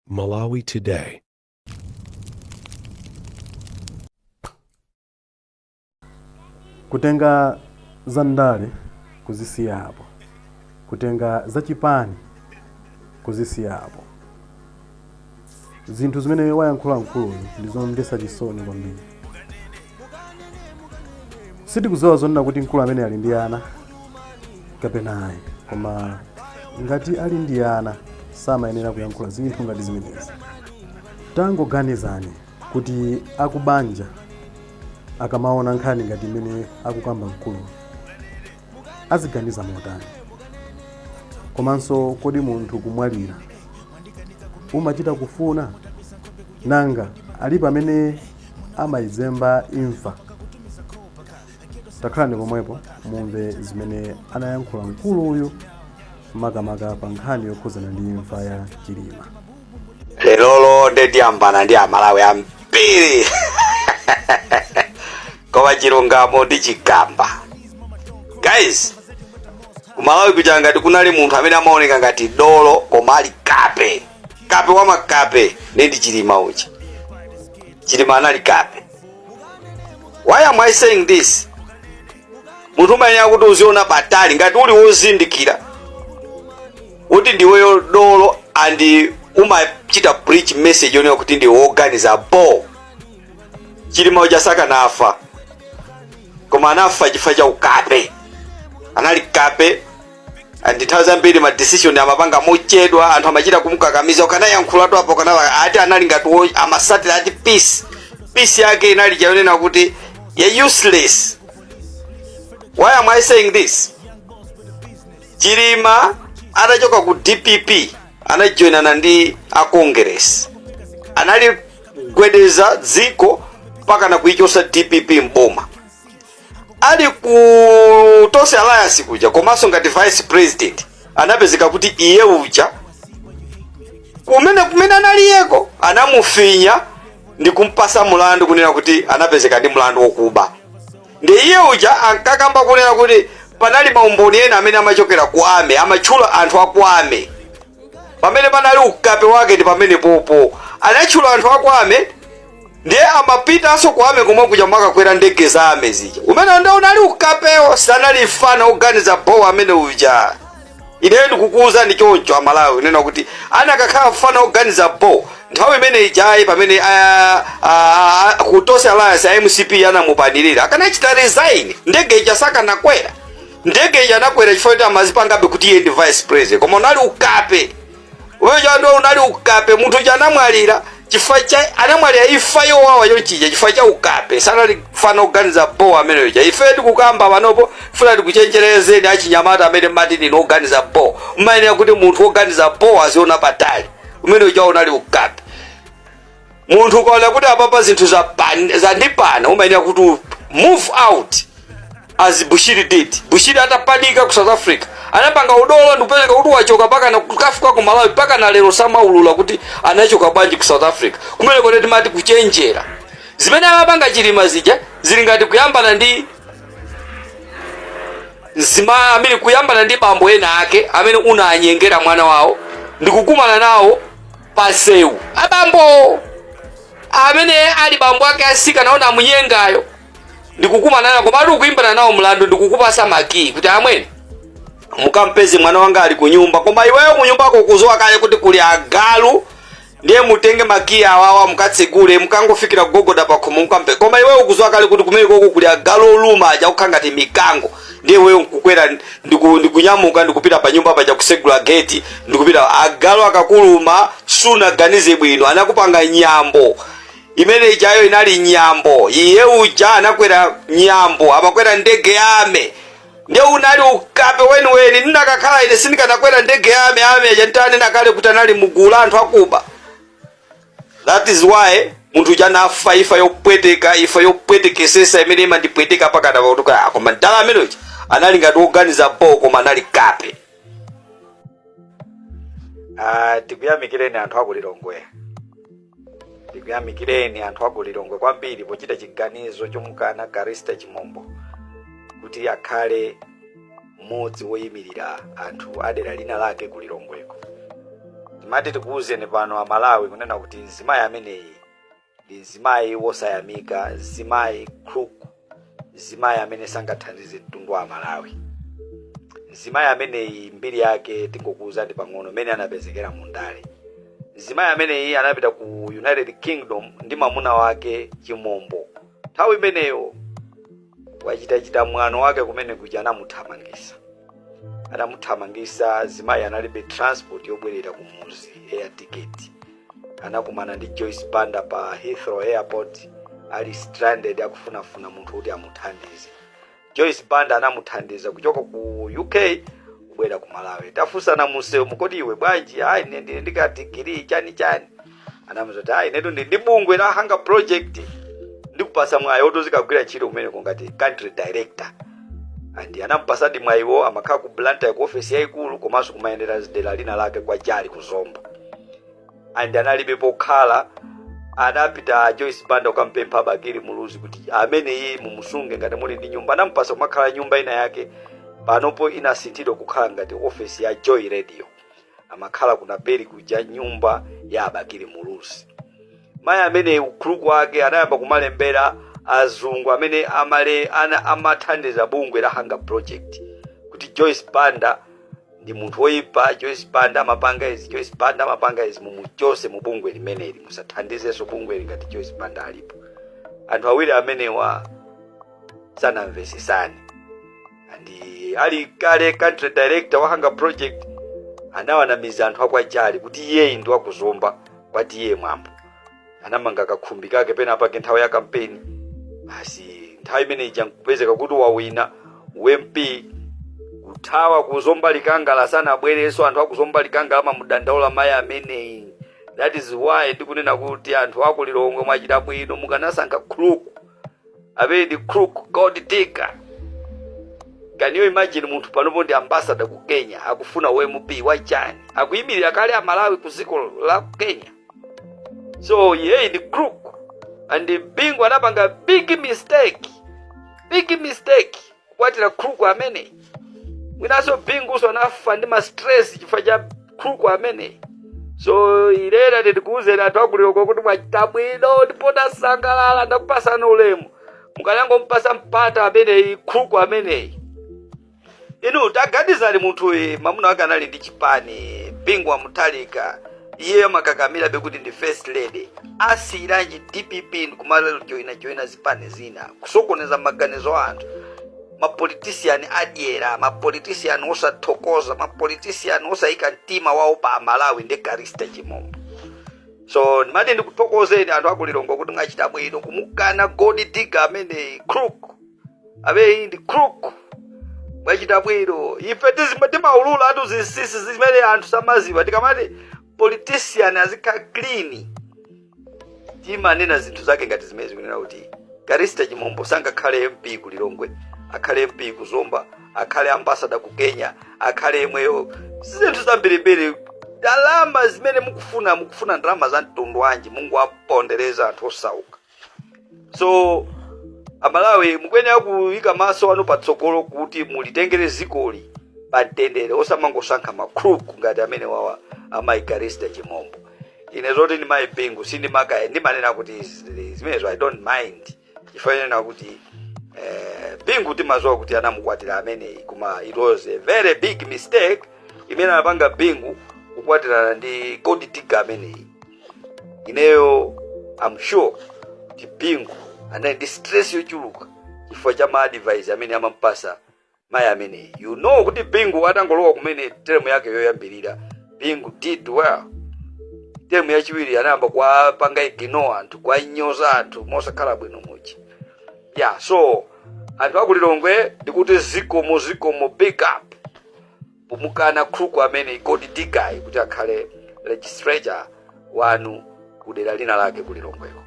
Malawi Today. Kutenga za ndale kuzisiya apo, kutenga za chipani kuzisiya apo. Zinthu zimene wayankhula mkuluyu ndi zomvetsa chisoni kwambiri. Sitikudziwa zonena kuti mkulu amene ali ndi ana kapena ayi, koma ngati ali ndi ana samayenera kuyankhula zinthu ngati zimenezi. Tangoganizani kuti akubanja akamaona nkhani ngati imene akukamba mkulu aziganiza motani? Komanso kodi munthu kumwalira umachita kufuna? Nanga alipo amene amayizemba imfa? Takhalani pomwepo mumve zimene anayankhula mkuluyu makamaka pa nkhani yokhuzana ndi imfa ya Chilima. Lerolo nde ndiyambana ndi Amalawi ambiri, koma chilungamo ndi chigamba. Guys, kumalawi kuja ngati kunali munthu amene amaoneka ngati dolo koma ali kape, kape wa makape, ndi Chilima uja. Chilima anali kape. Why am I saying this? Munthu umayenera kuti uziona patali ngati uli wozindikira kuti ndiweyo dolo and umachita preach message yonena kuti ndi woganiza bo. Chilima uja sakanafa, koma anafa chifukwa cha ukape. Anali kape and nthawi zambiri ma decision amapanga mochedwa, anthu amachita kumukakamiza, ukanayankhulatu apo ukanala ati anali ngati amasatira ati peace. Peace yake inali chayonena kuti ya useless. Why am I saying this? Chilima atachoka ku DPP anajoinana ndi a Congress, analigwedeza dziko mpaka na kuichosa DPP mboma. Ali ku Tonse Alliance kuja komanso ngati vice president anapezeka kuti iye uja kumene analiyeko anamufinya ndi kumpasa mulandu kunena kuti anapezeka ndi mulandu wokuba. Ndi iye uja ankakamba kunena kuti panali maumboni ena amene amachokera ku army, amatchula anthu aku army. Pamene panali ukape wake ndi pamene popo anatchula anthu aku army, ndiye amapitanso ku army komwe kuja makakwera ndege za army zija. Umene ndio unali ukapewo, sanali mfana oganiza bowa amene uja. Ineyo ndikukuwuzani choncho Amalawi, nena kuti anakakhala mfana oganiza bo nthawi imene ijayi pamene ku Tonse Alliance a MCP anamupanirira, akanachita resign, ndege ija sakanakwera. Ndege ija anakwera chifukwa kuti amazipangabe kuti iye ndi vice president, koma unali ukape. Umenewo ndio unali ukape. Munthu uja anamwalira chifukwa cha, anamwalira imfa yowawa chonchija chifukwa cha ukape. Sanali mfana oganiza bo amene uja. Ife tikukamba panopo funa tikuchenjerezeni achinyamata amene mmati ndinu oganiza bo. Mmayenera kuti munthu woganiza bo aziona patali. Umene uja unali ukape. Munthu ukaona kuti apapa zinthu zandipana, umayenera kuti move out as Bushiri did. Bushiri atapanika ku South Africa anapanga udolo ndikupezeka kuti wachoka mpaka na kukafika ku Malawi, mpaka na lero samaulula kuti anachoka bwanji ku South Africa. Kumene kone timati kuchenjera. Zimene amapanga Chilima zija zili ngati kuyambana ndi mzima amene kuyambana ndi bambo ena ake amene unanyengera mwana wawo ndikukumana nawo pansewu, abambo amene ali bambo ake asika naona amunyengayo ndikukumana nawo, koma ali ukuimbana nawo mlandu ndikukupasa makiyi kuti amwene mukampeze mwana wanga ali kunyumba, koma iweyo kunyumbako ukuzowa kale kuti kuli agalu, ndiye mutenge makiyi awawa mukatsegule, mukangofikira kugogoda pakhomo mukampe, koma iweyo ukuzowa kale kuti kumene koko kuli agalu oluma aja kukhala ngati mikango, ndiye iweyo nkukwera ndikunyamuka ndikupita pa nyumba paja kusegula geti ndikupita. Agalu akakuluma sunaganize bwino, anakupanga nyambo. Imene ijayo inali nyambo. Iye uja anakwera nyambo, amakwera ndege ya army, ndiye unali ukape weniweni. Ndinakakhala ine sindikanakwera ndege ya army. Army aja ntanena kale kuti anali mugulu anthu akuba. That is why munthu uja anafa imfa yopweteka, imfa yopwetekesesa imene imandipweteka pakana pakuti koma mdala amene uja anali ngati woganiza bo, koma anali kape. Tikuyamikireni anthu akulilongwe, tikuyamikireni anthu akulilongwe kwambiri pochita chiganizo chomukana Karista Chimombo kuti akhale mmodzi woyimirira anthu adera lina lake kulilongweko. Timati tikuwuzeni pano Amalawi kunena kuti mzimayi ameneyi ndi mzimayi wosayamika, mzimayi crook, mzimayi amene sangathandize mtundu wa Amalawi. Mzimayi ameneyi, mbiri yake tingokuwuzani pang'ono mmene anapezekera mu ndale. Mzimayi ameneyi anapita ku United Kingdom ndi mamuna wake Chimombo. Nthawi imeneyo wachitachita mwano wake kumene kuja, anamuthamangisa. Anamuthamangisa zimayi, analibe transport yobwerera kumuzi, air ticket. Anakumana ndi Joyce Banda pa Heathrow Airport, ali stranded, akufunafuna munthu kuti amuthandize. Joyce Banda anamuthandiza kuchoka ku UK kubwera ku Malawi. Tafunsana munsewu, mukoti iwe bwanji? Ayi, ine ndili ndi ka degree, chani chani. Anamuza, "Ayi, inetu ndi bungwe la Hunger Project, ndikupasa mwayi woti uzikagwira ntchito kumeneko ngati country director." And anampasadi mwayiwo. Amakhala ku Blantyre ku ofesi yayikulu, komanso kumayendera dera lina lake kwa Jali ku Zomba. And analibe pokhala. Anapita Joyce Banda kukampempha Bakili Muluzi kuti amene iye mumusunge ngati muli ndi nyumba. Anampasa kumakhala nyumba ina yake, panopo inasinthidwa kukhala ngati ofesi ya Joy Radio. Amakhala kunaperi kuja, nyumba ya Abakili Muluzi. Mayi amene u crook wake, anayamba kumalembera azungu amene amathandiza bungwe la Hunger Project kuti Joyce Banda ndi munthu woyipa, Joyce Banda amapanga izi, Joyce Banda amapanga izi, mumuchose mu bungwe limeneli, musathandizenso bungweli ngati Joyce Banda alipo. Anthu awiri amenewa sanamvesesane. And ali kale country director wa Hunger Project, anawanamiza anthu akwajali kuti iyeyi ndi wakuzomba kwati iye mwambo. Anamanga kakhumbi kake pena pake nthawi ya kampeni. Basi, nthawi imene ija nkupezeka kuti wawina u MP, kuthawa kuzomba Likangala, sanabwerenso. Anthu akuzomba Likangala amamudandaula mayi ameneyi. That is why ndikunena kuti anthu akulilongwe mwachita bwino mukanasankha crook amene ndi crook, gold digger. Can you imagine, munthu panopo ndi ambassador ku Kenya, akufuna u MP wachani? Akuyimirira kale Amalawi ku dziko la Kenya. So iyeyi ndi crook, and Bingu anapanga big mistake, big mistake kukwatira crook amene. Mwinanso Binguso anafa ndi ma stress chifukwa cha crook amene. So ilera tikuwuzeni anthu akulilongwe kuti mwachita bwino, ndipo ndasangalala, ndakupasani ulemu. Mukanangompasa mpata ameneyi, crook ameneyi. Inu taganizani, munthu mamuna wake anali ndi chipani, Bingu wa Mutharika, iye amakakamirabe kuti ndi first lady. Asiyiranji DPP ndikumajoyina joyina zipani zina, kusokoneza maganizo a anthu? Ma politician adyera, ma politician osathokoza, ma politician osayika mtima wawo pa Amalawi ndi Karista Chimombo. So ndimati ndikuthokozeni anthu akulilongwe kuti mwachita bwino kumukana gold digger ameneyi, crook ameneyi ndi crook. Mwachita bwino. Ife timaulula atu zinsinsi zimene anthu samaziwa. Tikamati politician azikhala clean, timanena zinthu zake ngati zimene zikunena kuti Karista Chimombo sangakhale MP ku Lilongwe, akhale MP ku Zomba, akhale ambassador ku Kenya, akhale yemweyo. Zinthu zambirimbiri, ndalama zimene mukufuna, mukufuna ndalama za mtundu wanji? Munguwapondereza anthu osauka. So Amalawi, mukuyenera kuyika maso anu patsogolo kuti mulitengere zikoli pa mtendere, osamangosankha ma crook ngati amene wawa amayi Karista Chimombo. Ine zoti ndi mayi Bingu sindimakaya, ndimanena kuti zimenezo I don't mind, chifukwa nena kuti Bingu timaziwa kuti anamukwatira ameneyi, koma it was a very big mistake imene anapanga Bingu kukwatirana ndi gold digger ameneyi. Ineyo I'm sure kuti Bingu anali ndi stress yochuluka chifukwa cha ma advice amene amampasa mayi ameneyi. You know kuti Bingu atangolowa kumene term yake yoyambirira, Bingu did well. Term yachiwiri anayamba kuwapanga ignore anthu, kuwanyoza anthu mosakhala bwino muja. Yeah, so anthu akulilongwe ndikuti zikomo, zikomo, big up pomukana crook amene, gold digger, kuti akhale legislature wanu kudera lina lake kulilongweko.